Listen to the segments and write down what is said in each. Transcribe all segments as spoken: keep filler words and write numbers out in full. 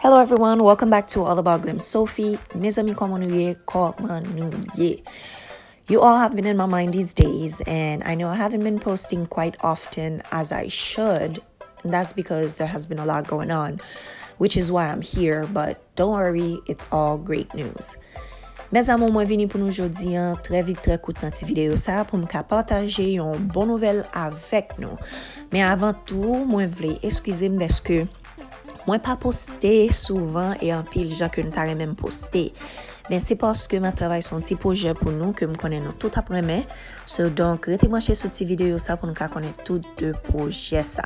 Hello everyone, welcome back to All About Glam Sophie. Mezanmi, kòman nou ye? Kòman nou ye? You all have been in my mind these days, and I know I haven't been posting quite often as I should. And that's because there has been a lot going on, which is why I'm here, but don't worry, it's all great news. Mes amours, mwen vini pou nou jodi an, trè vit, trè kout nan ti videyo sa pou m ka pataje yon bon nouvèl avèk nou. Men avan tou, mwen vle eskize m dèske mwen pa poste souvan e anpil jan ke m ta renmen m poste. Men se paske m ap travay sou yon ti pwojè pou nou ke m konnen nou tout ap renmen. So, donk, rete branche sou ti videyo sa pou nou ka konnen tout de pwojè sa.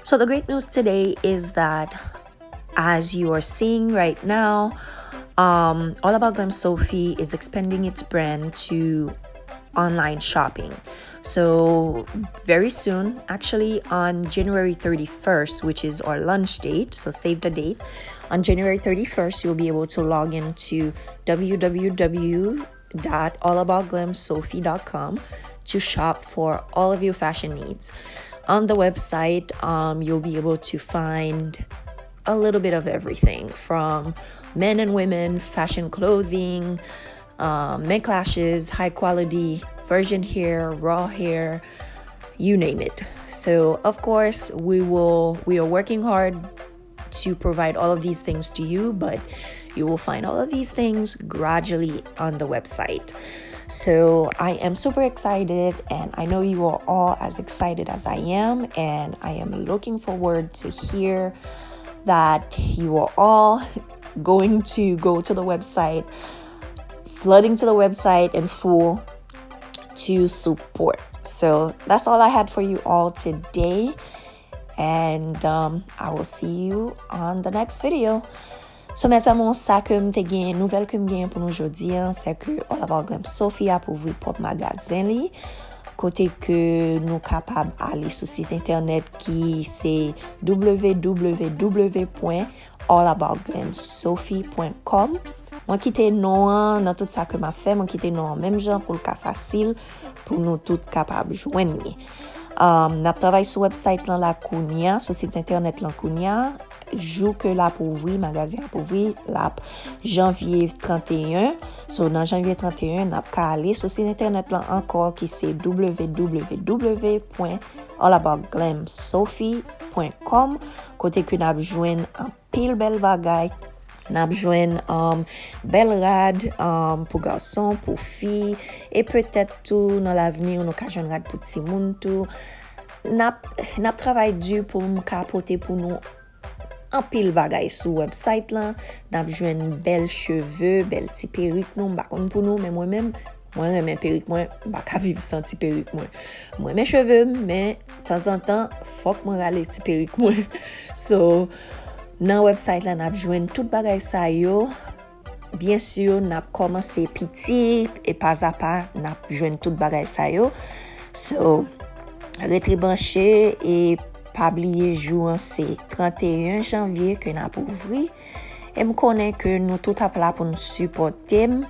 So, the great news today is that, as you are seeing right now, um, All About Glam Sophie is expanding its brand to online shopping. So, very soon, actually on January thirty-first, which is our launch date, so save the date. On January thirty-first, you'll be able to log into w w w dot all about glam sophie dot com to shop for all of your fashion needs. On the website, um, you'll be able to find a little bit of everything, from men and women fashion clothing, um, men clashes, high quality virgin hair, raw hair, you name it. So, of course, we will, we are working hard to provide all of these things to you, but you will find all of these things gradually on the website. So I am super excited, and I know you are all as excited as I am, and I am looking forward to hear that you are all going to go to the website, flooding to the website in full to support. So that's all I had for you all today. And um, I will see you on the next video. So, mes amours, sa ke m te gen, nouvèl ke m gen pou nou jodi an, se ke All About Glam Sophie ap ouvri pwòp magazen li, kote ke nou kapab ale sou sit entènèt ki se w w w point all about glam sophie point com. Mwen kite non an nan tout sa ke m ap fè, mwen kite non an menm jan pou l ka fasil pou nou tout kapab jwenn li. Um, n ap travay sou website lan la kounya, sou sit entènèt lan kounya. Jou ke l ap ouvri, magazen ap ouvri, l ap janvye trannteyen. So, nan janvye trannteyen, n ap ka ale sou sit entènèt lan ankò ki se w w w point all about glam sophie point com, kote ke n ap jwenn anpil bèl bagay. N ap jwenn um, bèl rad um, pou gason, pou fi, e petèt tou nan lavni nou ka jwenn rad pou timoun tou. N ap, n ap travay di pou m ka pote pou nou anpil bagay sou website lan. N ap jwenn bèl cheve, bèl ti perik nou. M pa konn pou nou, men mwen menm, mwen renmen perik mwen. M pa ka viv san ti perik mwen. Mwen renmen cheve m, men tanzantan, fòk mwen rale ti perik mwen. So, nan website la, n ap jwenn tout bagay sa yo. Byen si, n ap kòmanse piti, e pazapa, n ap jwenn tout bagay sa yo. So, rete branche e pa bliye jou an se trannteyen janvye ke n ap ouvri. E m konnen ke nou tout ap la pou n sipòte m,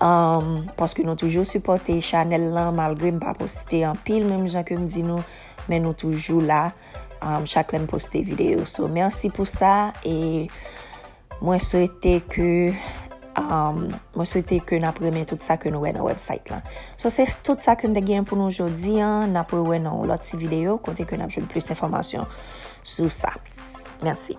um, paske nou toujou sipòte chanèl lan, malgre m pa poste anpil, menm jan ke m di nou, men nou toujou la, um, chak lè m poste videyo. So, mèsi pou sa, e mwen swete ke, um, mwen swete ke n ap renmen tout sa ke nou wè nan website lan. So, se tout sa ke m te gen pou nou jodi an. N ap rewè nan yon lòt ti videyo, kote ke n ap jwenn plis enfòmasyon sou sa. Mèsi.